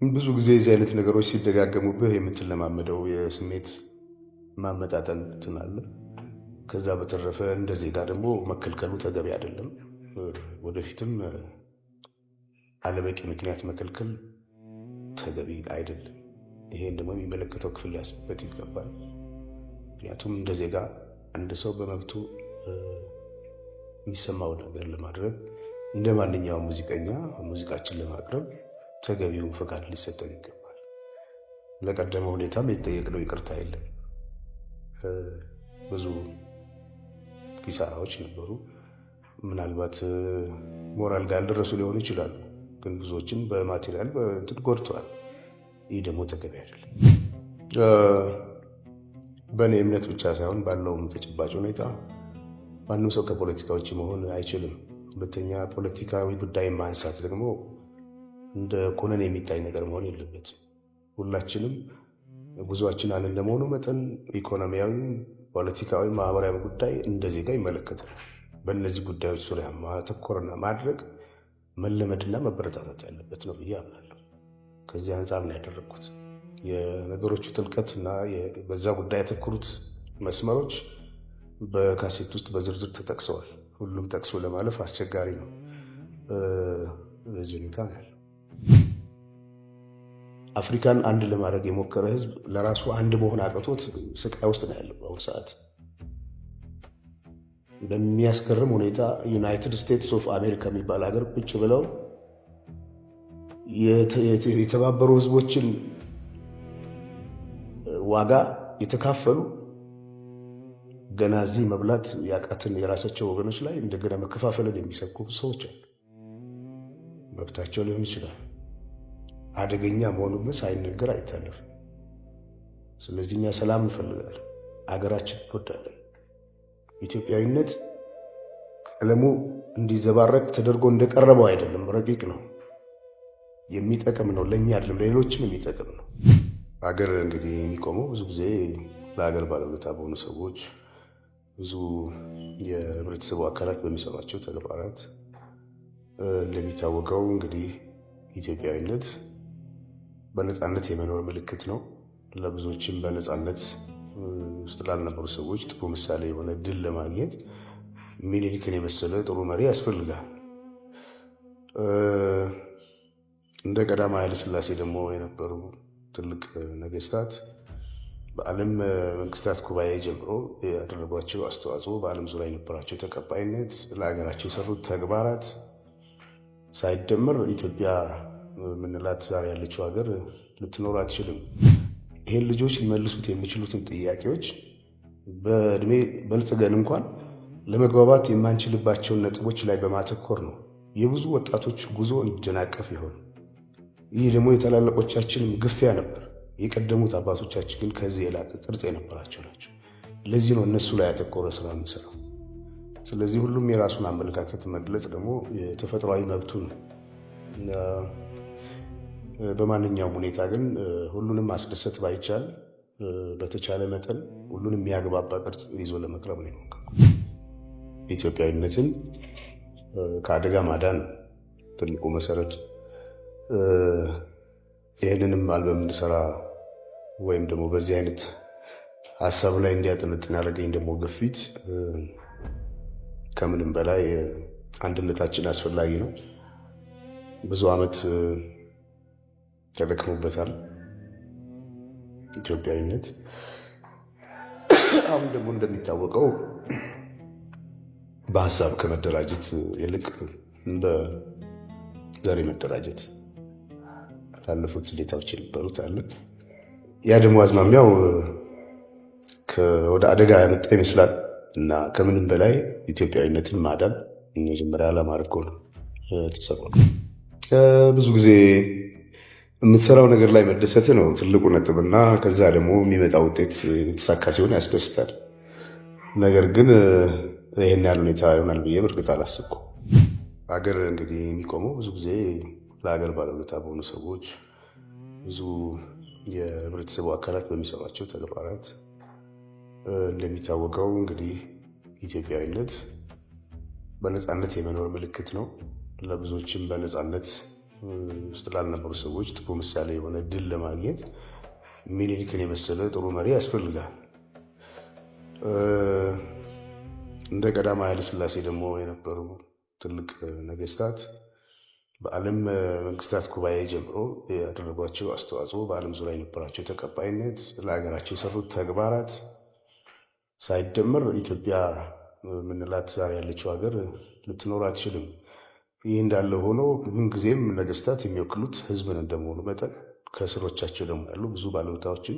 ብዙ ጊዜ የዚህ አይነት ነገሮች ሲደጋገሙብህ የምትለማመደው የስሜት ማመጣጠን እንትን አለ። ከዛ በተረፈ እንደ ዜጋ ደግሞ መከልከሉ ተገቢ አይደለም። ወደፊትም አለበቂ ምክንያት መከልከል ተገቢ አይደለም። ይሄን ደግሞ የሚመለከተው ክፍል ሊያስብበት ይገባል። ምክንያቱም እንደ ዜጋ አንድ ሰው በመብቱ የሚሰማውን ነገር ለማድረግ፣ እንደ ማንኛውም ሙዚቀኛ ሙዚቃችን ለማቅረብ ተገቢውን ፈቃድ ሊሰጠን ይገባል። ለቀደመ ሁኔታም የተጠየቅነው ይቅርታ የለም። ብዙ ኪሳራዎች ነበሩ። ምናልባት ሞራል ጋር ያልደረሱ ሊሆኑ ይችላሉ፣ ግን ብዙዎችን በ material በእንትን ጎድተዋል። ይህ ደግሞ ተገቢ አይደለም። በእኔ እምነት ብቻ ሳይሆን ባለውም ተጨባጭ ሁኔታ ማንም ሰው ከፖለቲካ ውጭ መሆን አይችልም። ሁለተኛ፣ ፖለቲካዊ ጉዳይ ማንሳት ደግሞ እንደ ኮነን የሚታይ ነገር መሆን የለበትም። ሁላችንም ጉዞአችን አንድ እንደመሆኑ መጠን ኢኮኖሚያዊ፣ ፖለቲካዊ፣ ማህበራዊ ጉዳይ እንደ ዜጋ ይመለከታል። በእነዚህ ጉዳዮች ዙሪያ ማተኮርና ማድረግ መለመድና መበረታታት ያለበት ነው ብዬ አምናለሁ። ከዚህ አንጻር ነው ያደረግኩት። የነገሮቹ ጥልቀት እና በዛ ጉዳይ ያተኮሩት መስመሮች በካሴት ውስጥ በዝርዝር ተጠቅሰዋል። ሁሉም ጠቅሶ ለማለፍ አስቸጋሪ ነው። በዚህ ሁኔታ ነው ያለው። አፍሪካን አንድ ለማድረግ የሞከረ ህዝብ ለራሱ አንድ መሆን አቅቶት ስቃይ ውስጥ ነው ያለው በአሁኑ ሰዓት። በሚያስገርም ሁኔታ United States of America የሚባል ሀገር ቁጭ ብለው የተባበሩ ህዝቦችን ዋጋ የተካፈሉ፣ ገና እዚህ መብላት ያቃትን የራሳቸው ወገኖች ላይ እንደገና መከፋፈልን የሚሰብኩ ሰዎች አሉ። መብታቸው ሊሆን ይችላል። አደገኛ መሆኑ ግን ሳይነገር አይታለፍም። ስለዚህ እኛ ሰላም እንፈልጋለን፣ አገራችን እንወዳለን። ኢትዮጵያዊነት ቀለሙ እንዲዘባረቅ ተደርጎ እንደቀረበው አይደለም፣ ረቂቅ ነው፣ የሚጠቅም ነው። ለእኛ አይደለም ለሌሎችም የሚጠቅም ነው። ሀገር እንግዲህ የሚቆመው ብዙ ጊዜ ለሀገር ባለውለታ በሆኑ ሰዎች፣ ብዙ የህብረተሰቡ አካላት በሚሰሯቸው ተግባራት። እንደሚታወቀው እንግዲህ ኢትዮጵያዊነት በነፃነት የመኖር ምልክት ነው። ለብዙዎችም፣ በነፃነት ውስጥ ላልነበሩ ሰዎች ጥሩ ምሳሌ የሆነ ድል ለማግኘት ሚኒሊክን የመሰለ ጥሩ መሪ ያስፈልጋል። እንደ ቀዳማዊ ኃይለ ሥላሴ ደግሞ የነበሩ ትልቅ ነገስታት በዓለም መንግስታት ጉባኤ ጀምሮ ያደረጓቸው አስተዋጽኦ፣ በዓለም ዙሪያ የነበራቸው ተቀባይነት፣ ለሀገራቸው የሰሩት ተግባራት ሳይደመር ኢትዮጵያ የምንላት ዛሬ ያለችው ሀገር ልትኖር አትችልም። ይሄን ልጆች ሊመልሱት የሚችሉትን ጥያቄዎች በእድሜ በልጽገን እንኳን ለመግባባት የማንችልባቸውን ነጥቦች ላይ በማተኮር ነው የብዙ ወጣቶች ጉዞ እንዲደናቀፍ ይሆን። ይህ ደግሞ የታላላቆቻችንም ግፊያ ነበር። የቀደሙት አባቶቻችን ግን ከዚህ የላቀ ቅርጽ የነበራቸው ናቸው። ለዚህ ነው እነሱ ላይ ያተኮረ ስራ የምሰራው። ስለዚህ ሁሉም የራሱን አመለካከት መግለጽ ደግሞ የተፈጥሯዊ መብቱ ነው። በማንኛውም ሁኔታ ግን ሁሉንም ማስደሰት ባይቻል በተቻለ መጠን ሁሉንም የሚያግባባ ቅርጽ ይዞ ለመቅረብ ነው የሞከርኩት። ኢትዮጵያዊነትን ከአደጋ ማዳን ትልቁ መሰረት። ይህንንም አልበም እንድሰራ ወይም ደግሞ በዚህ አይነት ሀሳብ ላይ እንዲያጠነጥን ያደረገኝ ደግሞ ግፊት ከምንም በላይ አንድነታችን አስፈላጊ ነው። ብዙ ዓመት ተደክሞበታል ኢትዮጵያዊነት። አሁን ደግሞ እንደሚታወቀው በሀሳብ ከመደራጀት ይልቅ እንደ ዘር መደራጀት ላለፉት ሁኔታዎች የነበሩት አለ። ያ ደግሞ አዝማሚያው ወደ አደጋ ያመጣ ይመስላል እና ከምንም በላይ ኢትዮጵያዊነትን ማዳን መጀመሪያ ዓላማ አድርጎ ነው የተሰራው። ብዙ ጊዜ የምትሰራው ነገር ላይ መደሰት ነው ትልቁ ነጥብ እና ከዛ ደግሞ የሚመጣ ውጤት የተሳካ ሲሆን ያስደስታል። ነገር ግን ይህን ያህል ሁኔታ ይሆናል ብዬ በእርግጥ አላሰብኩም። ሀገር እንግዲህ የሚቆመው ብዙ ጊዜ ለሀገር ባለውለታ በሆኑ ሰዎች፣ ብዙ የህብረተሰቡ አካላት በሚሰሯቸው ተግባራት። እንደሚታወቀው እንግዲህ ኢትዮጵያዊነት በነፃነት የመኖር ምልክት ነው። ለብዙዎችም፣ በነፃነት ውስጥ ላልነበሩ ሰዎች ጥሩ ምሳሌ የሆነ ድል ለማግኘት ሚኒሊክን የመሰለ ጥሩ መሪ ያስፈልጋል። እንደ ቀዳማዊ ኃይለ ሥላሴ ደግሞ የነበሩ ትልቅ ነገስታት በዓለም መንግስታት ጉባኤ ጀምሮ ያደረጓቸው አስተዋጽኦ፣ በዓለም ዙሪያ የነበራቸው ተቀባይነት፣ ለሀገራቸው የሰሩት ተግባራት ሳይደመር ኢትዮጵያ የምንላት ዛሬ ያለችው ሀገር ልትኖር አትችልም። ይህ እንዳለ ሆኖ ምንጊዜም ነገስታት የሚወክሉት ህዝብን እንደመሆኑ መጠን ከስሮቻቸው ደግሞ ያሉ ብዙ ባለውለታዎችን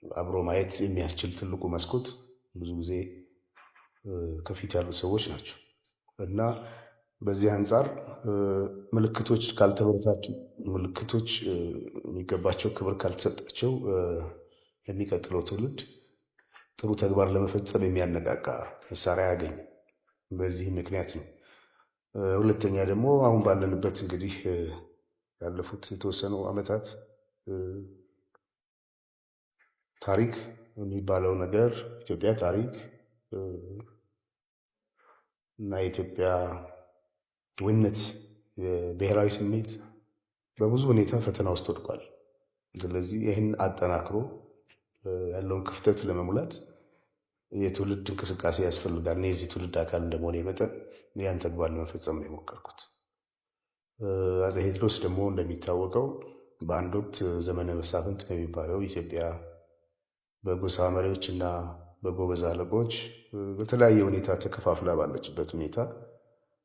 አብሮ ማየት የሚያስችል ትልቁ መስኮት ብዙ ጊዜ ከፊት ያሉት ሰዎች ናቸው እና በዚህ አንጻር ምልክቶች ካልተበረታቱ፣ ምልክቶች የሚገባቸው ክብር ካልተሰጣቸው የሚቀጥለው ትውልድ ጥሩ ተግባር ለመፈጸም የሚያነቃቃ መሳሪያ አያገኝም። በዚህ ምክንያት ነው። ሁለተኛ ደግሞ አሁን ባለንበት እንግዲህ ያለፉት የተወሰኑ ዓመታት ታሪክ የሚባለው ነገር፣ ኢትዮጵያ ታሪክ እና የኢትዮጵያ ዊነት፣ የብሔራዊ ስሜት በብዙ ሁኔታ ፈተና ውስጥ ወድቋል። ስለዚህ ይህን አጠናክሮ ያለውን ክፍተት ለመሙላት የትውልድ እንቅስቃሴ ያስፈልጋል። እኔ የዚህ ትውልድ አካል እንደመሆኔ መጠን ያን ተግባር ለመፈጸም ነው የሞከርኩት። አፄ ቴዎድሮስ ደግሞ እንደሚታወቀው በአንድ ወቅት ዘመነ መሳፍንት በሚባለው ኢትዮጵያ በጎሳ መሪዎች እና በጎበዝ አለቆች በተለያየ ሁኔታ ተከፋፍላ ባለችበት ሁኔታ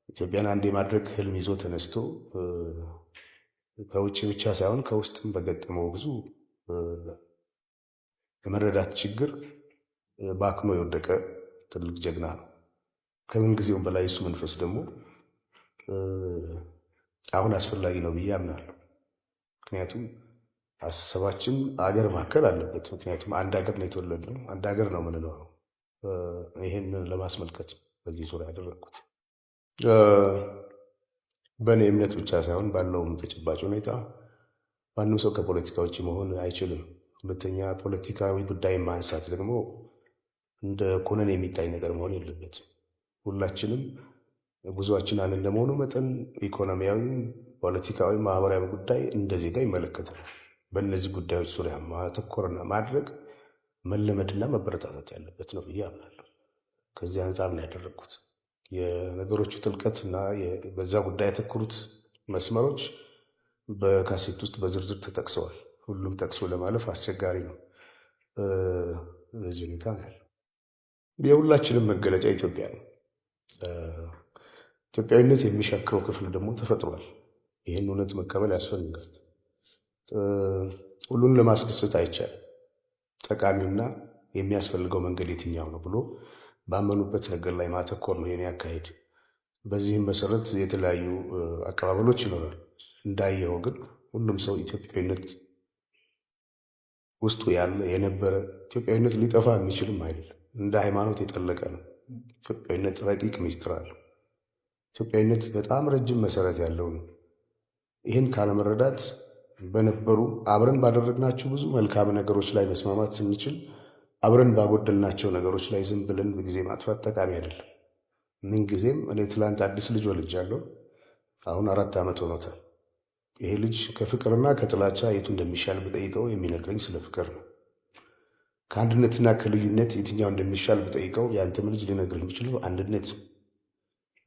ኢትዮጵያን አንድ የማድረግ ህልም ይዞ ተነስቶ ከውጭ ብቻ ሳይሆን ከውስጥም በገጠመው ብዙ የመረዳት ችግር ባክኖ የወደቀ ትልቅ ጀግና ነው። ከምን ጊዜውም በላይ እሱ መንፈስ ደግሞ አሁን አስፈላጊ ነው ብዬ አምናለሁ። ምክንያቱም አስተሳሰባችን አገር ማከል አለበት። ምክንያቱም አንድ ሀገር ነው የተወለድነው፣ አንድ ሀገር ነው የምንኖረው። ይህን ለማስመልከት በዚህ ዙሪያ ያደረግኩት። በእኔ እምነት ብቻ ሳይሆን ባለውም ተጨባጭ ሁኔታ ማንም ሰው ከፖለቲካ ውጭ መሆን አይችልም። ሁለተኛ ፖለቲካዊ ጉዳይ ማንሳት ደግሞ እንደ ኮነን የሚታይ ነገር መሆን የለበትም። ሁላችንም ጉዟችን አንድ እንደመሆኑ መጠን ኢኮኖሚያዊ፣ ፖለቲካዊ፣ ማህበራዊ ጉዳይ እንደ ዜጋ ይመለከታል። በእነዚህ ጉዳዮች ዙሪያ ማተኮርና ማድረግ መለመድና መበረታታት ያለበት ነው ብዬ አምናለሁ። ከዚህ አንጻር ነው ያደረግኩት። የነገሮቹ ጥልቀት እና በዛ ጉዳይ ያተኮሩት መስመሮች በካሴት ውስጥ በዝርዝር ተጠቅሰዋል። ሁሉም ጠቅሶ ለማለፍ አስቸጋሪ ነው። በዚህ ሁኔታ ነው ያለው። የሁላችንም መገለጫ ኢትዮጵያ ነው። ኢትዮጵያዊነት የሚሻክረው ክፍል ደግሞ ተፈጥሯል። ይህን እውነት መቀበል ያስፈልጋል። ሁሉን ለማስደሰት አይቻልም። ጠቃሚውና የሚያስፈልገው መንገድ የትኛው ነው ብሎ ባመኑበት ነገር ላይ ማተኮር ነው የኔ አካሄድ። በዚህም መሰረት የተለያዩ አቀባበሎች ይኖራል። እንዳየኸው ግን ሁሉም ሰው ኢትዮጵያዊነት ውስጡ ያለ የነበረ፣ ኢትዮጵያዊነት ሊጠፋ የሚችልም አይደለም። እንደ ሃይማኖት የጠለቀ ነው። ኢትዮጵያዊነት ረቂቅ ሚስጥር አለው። ኢትዮጵያዊነት በጣም ረጅም መሰረት ያለው ነው። ይህን ካለመረዳት በነበሩ አብረን ባደረግናቸው ብዙ መልካም ነገሮች ላይ መስማማት ስንችል አብረን ባጎደልናቸው ነገሮች ላይ ዝም ብለን ጊዜ ማጥፋት ጠቃሚ አይደለም። ምንጊዜም እኔ ትላንት አዲስ ልጅ ወልጃለሁ። አሁን 4 ዓመት ሆኖታል። ይሄ ልጅ ከፍቅርና ከጥላቻ የቱ እንደሚሻል ብጠይቀው የሚነግረኝ ስለ ፍቅር ነው። ከአንድነትና ከልዩነት የትኛው እንደሚሻል ብጠይቀው የአንተም ልጅ ሊነግርህ የሚችለው አንድነት።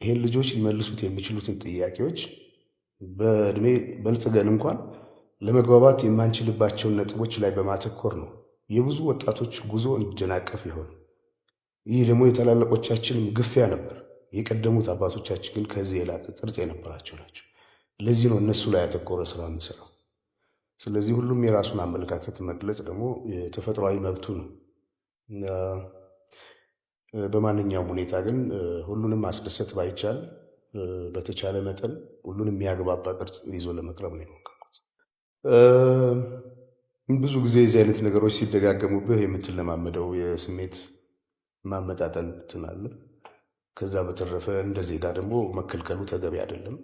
ይሄን ልጆች ሊመልሱት የሚችሉትን ጥያቄዎች በእድሜ በልጽገን እንኳን ለመግባባት የማንችልባቸውን ነጥቦች ላይ በማተኮር ነው የብዙ ወጣቶች ጉዞ እንዲደናቀፍ ይሆን። ይህ ደግሞ የታላላቆቻችንም ግፊያ ነበር። የቀደሙት አባቶቻችን ግን ከዚህ የላቀ ቅርጽ የነበራቸው ናቸው። ለዚህ ነው እነሱ ላይ ያተኮረ ስራ የምሰራው። ስለዚህ ሁሉም የራሱን አመለካከት መግለጽ ደግሞ የተፈጥሯዊ መብቱ ነው። በማንኛውም ሁኔታ ግን ሁሉንም ማስደሰት ባይቻል በተቻለ መጠን ሁሉንም የሚያግባባ ቅርጽ ይዞ ለመቅረብ ነው የሞከርኩት። ብዙ ጊዜ የዚህ አይነት ነገሮች ሲደጋገሙብህ የምትለማመደው የስሜት ማመጣጠን እንትን አለ። ከዛ በተረፈ እንደ ዜጋ ደግሞ መከልከሉ ተገቢ አይደለም።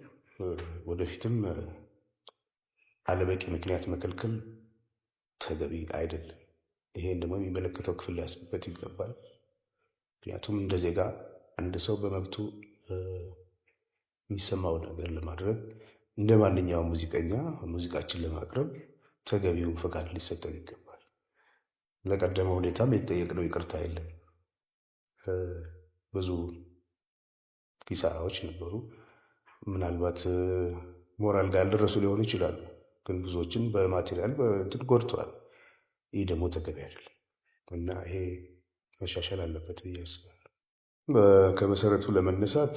ወደፊትም አለበቂ ምክንያት መከልከል ተገቢ አይደለም። ይሄን ደግሞ የሚመለከተው ክፍል ሊያስብበት ይገባል። ምክንያቱም እንደ ዜጋ አንድ ሰው በመብቱ የሚሰማው ነገር ለማድረግ እንደ ማንኛውም ሙዚቀኛ ሙዚቃችን ለማቅረብ ተገቢውን ፈቃድ ሊሰጠን ይገባል። ለቀደመ ሁኔታም የተጠየቅነው ይቅርታ የለም። ብዙ ኪሳራዎች ነበሩ። ምናልባት ሞራል ጋር ያልደረሱ ሊሆኑ ይችላሉ፣ ግን ብዙዎችን በ material በእንትን ጎድተዋል። ይህ ደግሞ ተገቢ አይደለም እና ይሄ መሻሻል አለበት ብዬ አስባለሁ። ከመሰረቱ ለመነሳት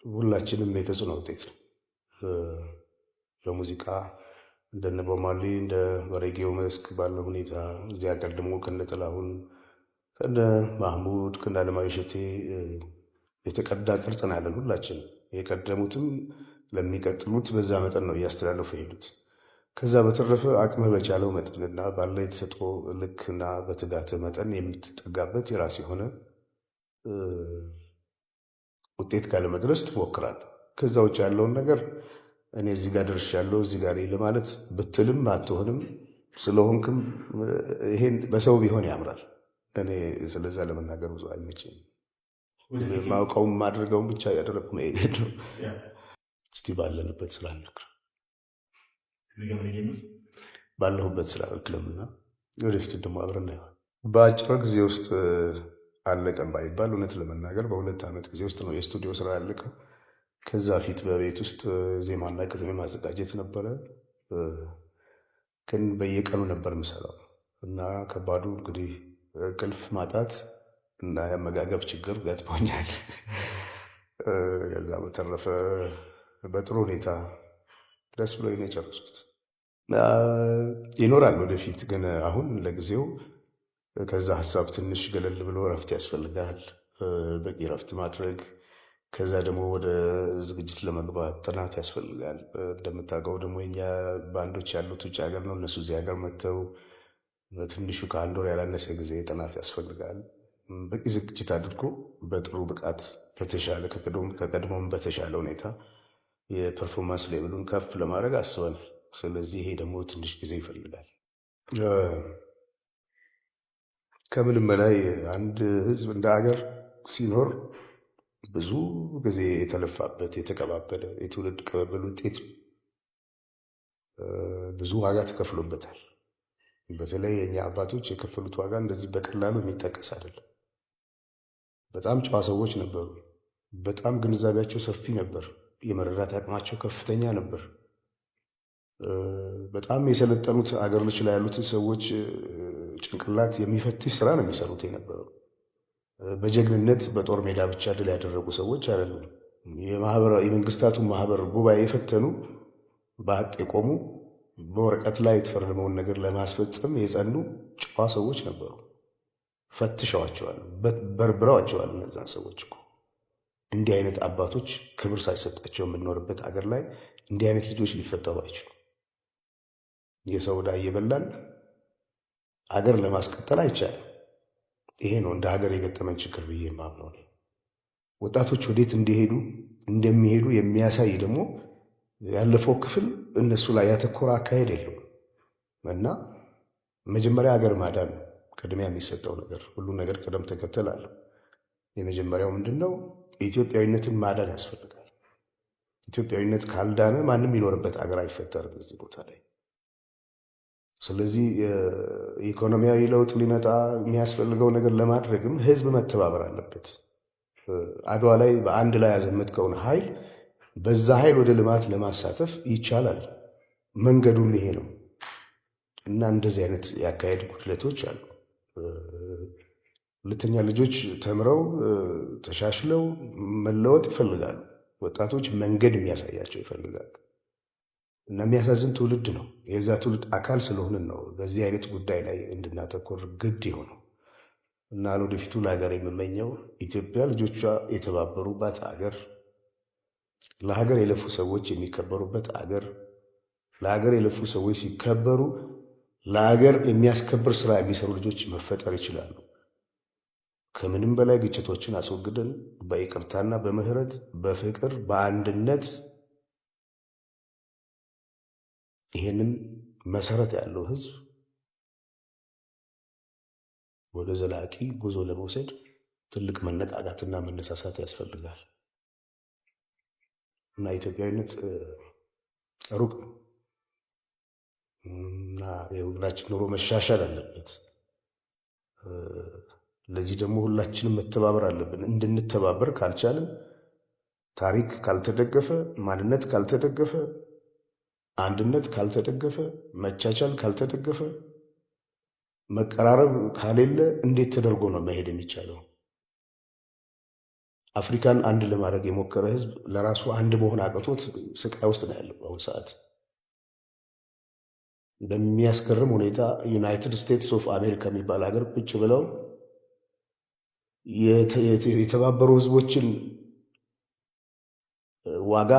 ሁላችንም የተጽዕኖ ውጤት ነው። በሙዚቃ እንደነ ቦብ ማርሊ እንደ በሬጌው መስክ ባለው ሁኔታ እዚህ ሀገር ደግሞ ከነ ጥላሁን፣ ከነ ማህሙድ፣ ከነ አለማየሁ እሸቴ የተቀዳ ቅርጽ ነው ያለን ሁላችን። የቀደሙትም ለሚቀጥሉት በዛ መጠን ነው እያስተላለፉ የሄዱት። ከዛ በተረፈ አቅምህ በቻለው መጠንና ባለ የተሰጥኦ ልክና በትጋት መጠን የምትጠጋበት የራስ የሆነ ውጤት ጋር ለመድረስ ትሞክራለህ። ከዛ ውጭ ያለውን ነገር እኔ እዚህ ጋር ደርሻለሁ እዚህ ጋር ለማለት ብትልም አትሆንም፣ ስለሆንክም ይሄን በሰው ቢሆን ያምራል። እኔ ስለዛ ለመናገር ብዙ አይመቸኝም። ማውቀውም ማድረገውም ብቻ እያደረግኩ መሄድ ነው። እስቲ ባለንበት ስራ እንክር፣ ባለሁበት ስራ እክለምና ወደፊት ደግሞ አብረን እናየዋለን። በአጭር ጊዜ ውስጥ አለቀም ባይባል እውነት ለመናገር በ2 ዓመት ጊዜ ውስጥ ነው የስቱዲዮ ስራ ያለቀው። ከዛ ፊት በቤት ውስጥ ዜማና ቅድሜ ማዘጋጀት ነበረ። ግን በየቀኑ ነበር የምሰራው እና ከባዱ እንግዲህ እንቅልፍ ማጣት እና የአመጋገብ ችግር ገጥሞኛል። ከዛ በተረፈ በጥሩ ሁኔታ ደስ ብሎኝ ነው የጨረስኩት። ይኖራል ወደፊት፣ ግን አሁን ለጊዜው ከዛ ሀሳብ ትንሽ ገለል ብሎ እረፍት ያስፈልጋል። በቂ እረፍት ማድረግ፣ ከዛ ደግሞ ወደ ዝግጅት ለመግባት ጥናት ያስፈልጋል። እንደምታውቀው ደግሞ የኛ ባንዶች ያሉት ውጭ ሀገር ነው። እነሱ እዚህ ሀገር መጥተው በትንሹ ከ1 ወር ያላነሰ ጊዜ ጥናት ያስፈልጋል። በቂ ዝግጅት አድርጎ በጥሩ ብቃት በተሻለ ከቀድሞም በተሻለ ሁኔታ የ performance level ኡን ከፍ ለማድረግ አስበናል። ስለዚህ ይሄ ደግሞ ትንሽ ጊዜ ይፈልጋል። ከምንም በላይ አንድ ህዝብ እንደ ሀገር ሲኖር ብዙ ጊዜ የተለፋበት የተቀባበለ የትውልድ ቅብብል ውጤት ብዙ ዋጋ ተከፍሎበታል። በተለይ የኛ አባቶች የከፈሉት ዋጋ እንደዚህ በቀላሉ የሚጠቀስ አይደለም። በጣም ጨዋ ሰዎች ነበሩ። በጣም ግንዛቤያቸው ሰፊ ነበር። የመረዳት አቅማቸው ከፍተኛ ነበር። በጣም የሰለጠኑት አገሮች ላይ ያሉትን ሰዎች ጭንቅላት የሚፈትሽ ስራ ነው የሚሰሩት የነበረው። በጀግንነት በጦር ሜዳ ብቻ ድል ያደረጉ ሰዎች አይደሉም። የመንግስታቱ ማህበር ጉባኤ የፈተኑ፣ በሀቅ የቆሙ፣ በወረቀት ላይ የተፈረመውን ነገር ለማስፈጸም የጸኑ ጨዋ ሰዎች ነበሩ። ፈትሸዋቸዋል፣ በርብረዋቸዋል እነዛን ሰዎች እኮ። እንዲህ አይነት አባቶች ክብር ሳይሰጣቸው የምንኖርበት አገር ላይ እንዲህ አይነት ልጆች ሊፈጠሩ አይችሉም። የሰው ዕዳ እየበላን አገር ለማስቀጠል አይቻልም። ይሄ ነው እንደ ሀገር የገጠመን ችግር ብዬ የማምነው። ወጣቶች ወዴት እንዲሄዱ እንደሚሄዱ የሚያሳይ ደግሞ ያለፈው ክፍል እነሱ ላይ ያተኮረ አካሄድ የለውም እና መጀመሪያ ሀገር ማዳን ነው ቅድሚያ የሚሰጠው ነገር። ሁሉ ነገር ቅደም ተከተል አለው። የመጀመሪያው ምንድነው? ኢትዮጵያዊነትን ማዳን ያስፈልጋል። ኢትዮጵያዊነት ካልዳነ ማንም የሚኖርበት አገር አይፈጠርም እዚህ ቦታ ላይ። ስለዚህ ኢኮኖሚያዊ ለውጥ ሊመጣ የሚያስፈልገው ነገር ለማድረግም ህዝብ መተባበር አለበት። አድዋ ላይ በአንድ ላይ ያዘመትከውን ኃይል በዛ ኃይል ወደ ልማት ለማሳተፍ ይቻላል። መንገዱም ይሄ ነው እና እንደዚህ አይነት ያካሄድ ጉድለቶች አሉ። ሁለተኛ ልጆች ተምረው ተሻሽለው መለወጥ ይፈልጋሉ። ወጣቶች መንገድ የሚያሳያቸው ይፈልጋሉ። እና የሚያሳዝን ትውልድ ነው። የዛ ትውልድ አካል ስለሆንን ነው በዚህ አይነት ጉዳይ ላይ እንድናተኮር ግድ የሆነው። እና ለወደፊቱ ለሀገር የምመኘው ኢትዮጵያ ልጆቿ የተባበሩባት አገር፣ ለሀገር የለፉ ሰዎች የሚከበሩበት አገር፣ ለሀገር የለፉ ሰዎች ሲከበሩ ለሀገር የሚያስከብር ስራ የሚሰሩ ልጆች መፈጠር ይችላሉ። ከምንም በላይ ግጭቶችን አስወግደን በይቅርታና በምህረት በፍቅር በአንድነት ይሄንን መሰረት ያለው ህዝብ ወደ ዘላቂ ጉዞ ለመውሰድ ትልቅ መነቃቃትና መነሳሳት ያስፈልጋል። እና ኢትዮጵያዊነት ሩቅ ነው እና የወገናችን ኑሮ መሻሻል አለበት። ለዚህ ደግሞ ሁላችንም መተባበር አለብን። እንድንተባበር ካልቻልን፣ ታሪክ ካልተደገፈ፣ ማንነት ካልተደገፈ፣ አንድነት ካልተደገፈ፣ መቻቻል ካልተደገፈ፣ መቀራረብ ካሌለ እንዴት ተደርጎ ነው መሄድ የሚቻለው? አፍሪካን አንድ ለማድረግ የሞከረ ህዝብ ለራሱ አንድ መሆን አቅቶት ስቃይ ውስጥ ነው ያለው በአሁኑ ሰዓት። በሚያስገርም ሁኔታ United States of America የሚባል ሀገር ቁጭ ብለው የተባበሩ ህዝቦችን ዋጋ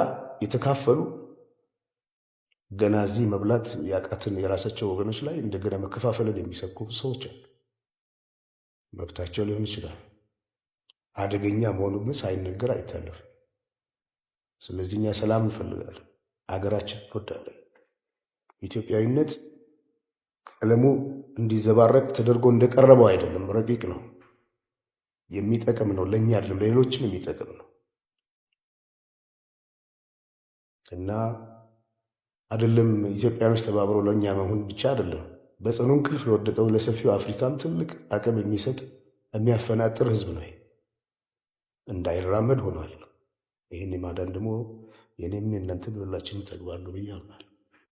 የተካፈሉ፣ ገና እዚህ መብላት ያቃትን የራሳቸው ወገኖች ላይ እንደገና መከፋፈልን የሚሰብኩ ሰዎች አሉ። መብታቸው ሊሆን ይችላል። አደገኛ መሆኑ ግን ሳይነገር አይታለፍም። ስለዚህ እኛ ሰላም እንፈልጋለን፣ አገራችን እንወዳለን። ኢትዮጵያዊነት ቀለሙ እንዲዘባረቅ ተደርጎ እንደቀረበው አይደለም፣ ረቂቅ ነው፣ የሚጠቅም ነው። ለእኛ አይደለም ለሌሎችም የሚጠቅም ነው እና አይደለም ኢትዮጵያኖች ተባብረው ለእኛ መሆን ብቻ አይደለም፣ በጽኑ እንቅልፍ ለወደቀው ለሰፊው አፍሪካም ትልቅ አቅም የሚሰጥ፣ የሚያፈናጥር ህዝብ ነው። እንዳይራመድ ሆኗል። ይህን የማዳን ደግሞ የኔም የእናንተም የሁላችንም ተግባር ነው ብዬ አምናለሁ።